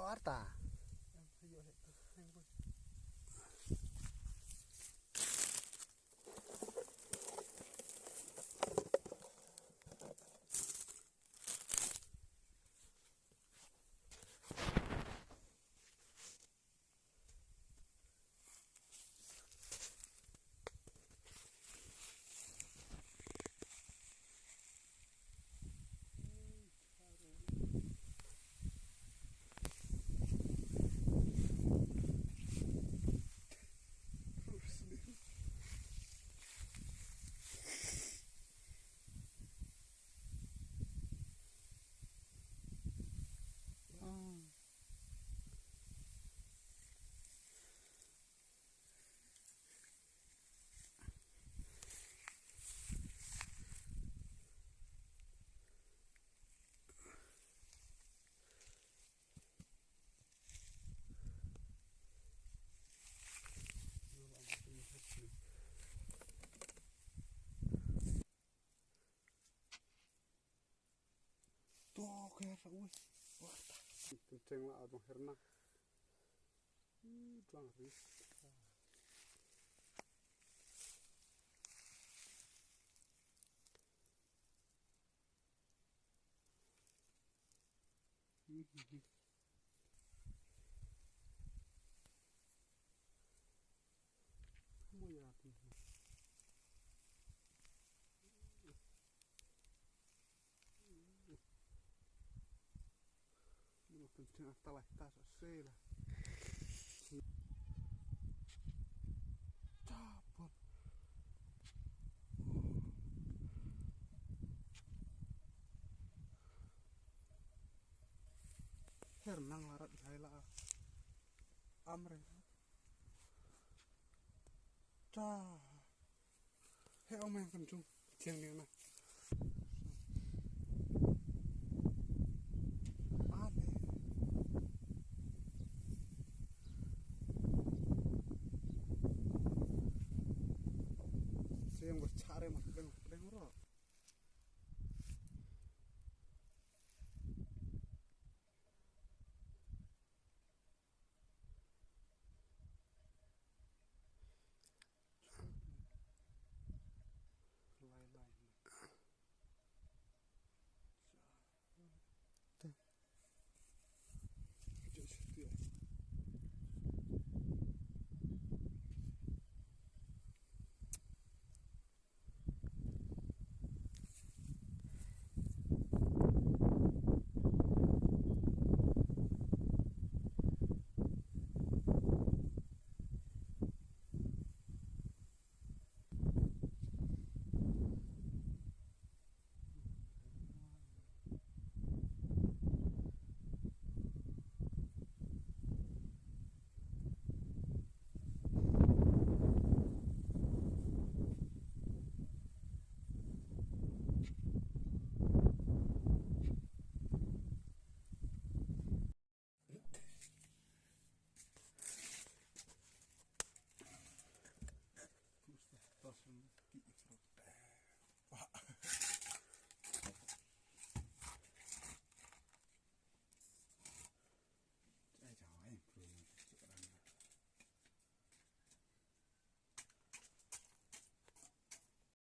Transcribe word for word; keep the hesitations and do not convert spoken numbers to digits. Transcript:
Arta. To, kher sa ui. Wah, ta. Teng teng la adong hernang. Ih, tuang ri. Mo ya ti. Mo kan tin ta la ta sa se la. Ta pon. Hernang la rat jai la. Amre. Ta. He ong meng kan chung. Tiang ni na.